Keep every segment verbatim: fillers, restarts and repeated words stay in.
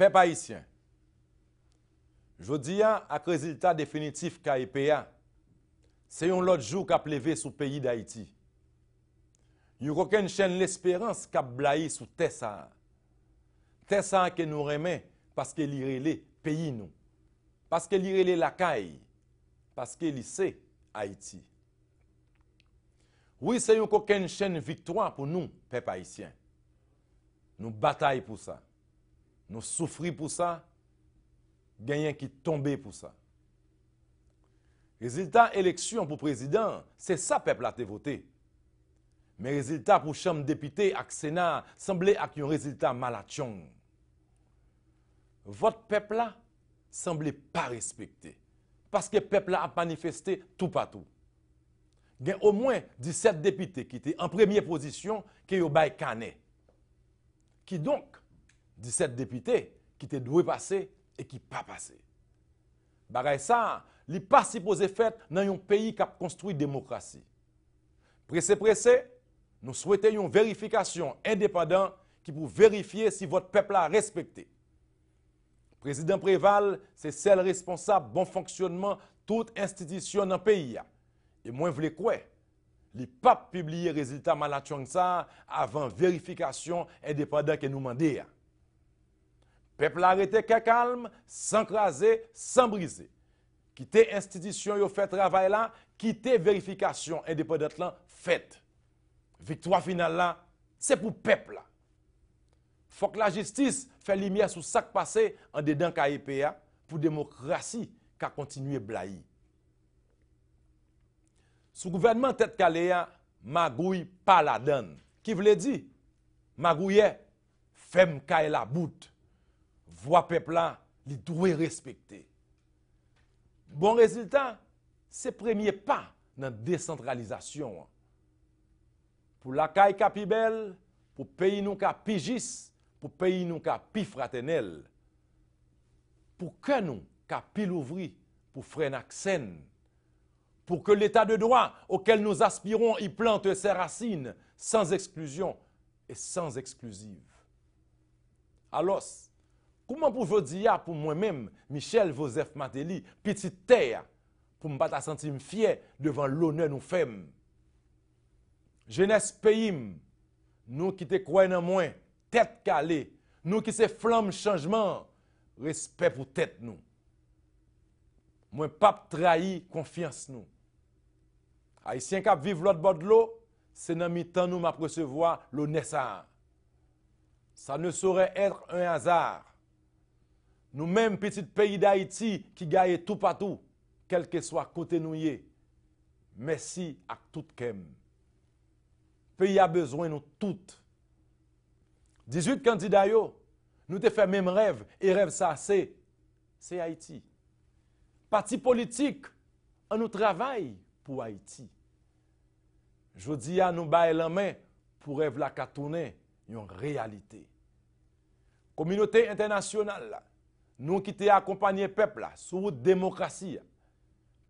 Pèp ayisyen, jodi a, ak rezilta definitif K E P a, se yon lòt jou k ap leve sou peyi Dayiti. Yon kokennchenn lesperans k ap blayi sou tè sa a. Tè sa a ke nou renmen paske li rele peyi nou, paske li rele lakay, paske li se Ayiti. Wi, se yon kokennchenn viktwa pou nou, pèp ayisyen. Nou batay pou sa. Nou soufri pou sa. Genyen ki tonbe pou sa. Rezilta eleksyon pou prezidan, se sa pèp la te vote. Men rezilta pou chanm depite ak sena sanble ak yon rezilta malatchong. Vòt pèp la sanble pa respekte, paske pèp la ap manifeste toupatou. Gen omwen disèt depite ki te an premye pozisyon ke yo bay kanè. Kidonk, disèt depite ki te dwe pase e ki pa pase. Bagay sa a, li pa sipoze fèt nan yon peyi k ap konstwi demokrasi. Prese prese, nou swete yon verifikasyon endepandan ki pou verifye si vòt pèp la respekte. Prezidan Preval se sèl responsab bon fonksyònman tout enstitisyon nan peyi a. E mwen vle kwè, li p ap pibliye rezilta malatchong sa a avan verifikasyon endepandan ke nou mande a. Pèp la rete kè kalm, san kraze, san brize. Kite enstitisyon yo fè travay la, kite verifikasyon endepandan lan fèt. Viktwa final la, se pou pèp la. Fòk lajistis fè limyè sou sa k pase andedan K E P a pou demokrasi ka kontinye blayi. Sou gouvènman Tèt Kale a, magouy pa ladann. Ki vle di, magouyè, fèm kay la bout. Vwa pèp la, li dwe respekte. Bon rezilta, se premye pa nan desantralizasyon an. Pou lakay ka pi bèl, pou peyi nou ka pi jis, pou peyi nou ka pi fratènèl, pou kè nou ka pi louvri pou frè n ak sè n, pour que l'état de droit auquel nous aspirons y plante ses racines sans exclusion et sans exclusive. Alòs, kouman pou jodi a pou mwen menm, Michel Joseph Martelly, pitit tè a, pou m pa ta santi m fyè devan lonè nou fè m? Jenès peyi m, nou ki te kwè nan mwen, Tèt Kale, nou ki se flanm chanjman an, respè pou tèt nou. Mwen p ap trayi konfyans nou. Ayisyen k ap viv lòt bò dlo, se nan mitan nou m ap resevwa lonè sa a. Ça ne saurait être un hasard. Nou menm pitit peyi Dayiti ki gaye toupatou, kèlkeswa kote nou ye, mèsi ak tout kè m. Peyi a bezwen nou tout. Dizuit kandida yo, nou te fè menm rèv, e rèv sa a se, se Ayiti. Pati politik, ann nou travay pou Ayiti. Jodi a, nou bay lanmen pou rèv la ka tounen yon reyalite. Kominote entènasyonal la, nou ki te akonpanye pèp la sou wout demokrasi a,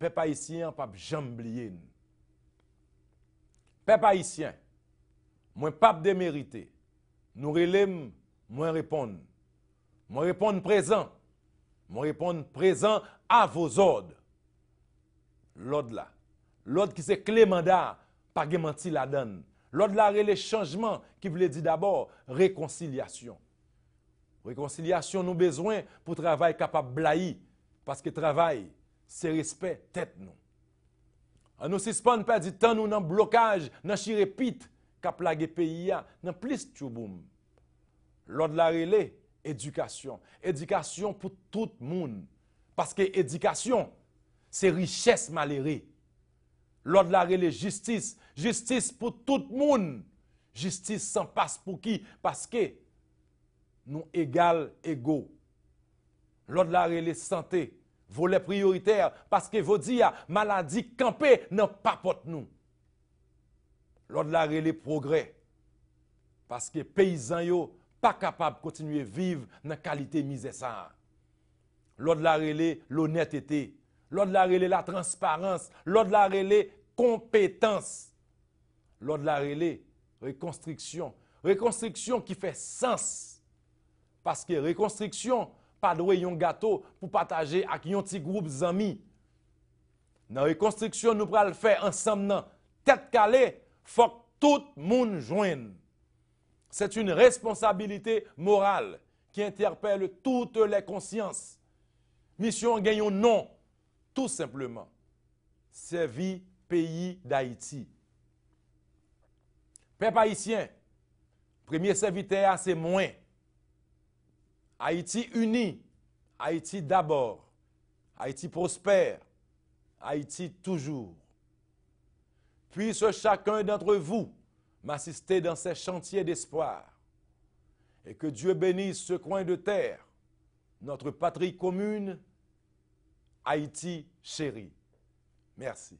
pèp ayisyen an p ap janm bliye n. Pèp ayisyen, mwen p ap demerite. Nou rele m, mwen reponn. Mwen reponn prezan. Mwen reponn prezan à vos ordres. Lòd la. Lòd ki se kle manda a, pa gen manti ladan l. Lòd la rele chanjman, ki vle di dabò rekonsilyasyon. Rekonsilyasyon nou bezwen pou travay kapab blayi, paske travay se respè tèt nou. Ann nou sispann pèdi tan nou nan blokaj, nan chire pit k ap lage peyi a nan plis tchouboum. Lòd la rele edikasyon. Edikasyon pou tout moun. Paske edikasyon se richès malere. Lòd la rele jistis. Jistis pou tout moun. Jistis san paspouki, paske nou egal ego. Lòd la rele sante, volè priyoritè, paske jodi a, maladi kanpe nan papòt nou. Lòd la rele pwogrè, paske peyizan yo pa kapab kontinye viv nan kalite mizè sa a. Lòd la rele lonètete. Lòd la rele latransparans. Lòd la rele konpetans. Lòd la rele rekonstriksyon. Rekonstriksyon ki fè sans. Paske rekonstriksyon pa dwe yon gato pou pataje ak yon ti gwoup zanmi. Nan rekonstriksyon nou pral fè ansanm nan, tèt kale, fòk tout moun jwenn. C'est une responsabilité morale qui interpelle toutes les consciences. Misyon an gen yon non, tou senpleman. Sèvi peyi Dayiti. Pèp ayisyen, premye sèvitè a se mwen. Ayiti ini, Ayiti dabò, Ayiti pwospè, Ayiti toujou. Puisse chacun d'entre vous m'assister dans ces chantiers d'espoir. Et que Dieu bénisse ce coin de terre, notre patrie commune, Haïti chérie. Merci.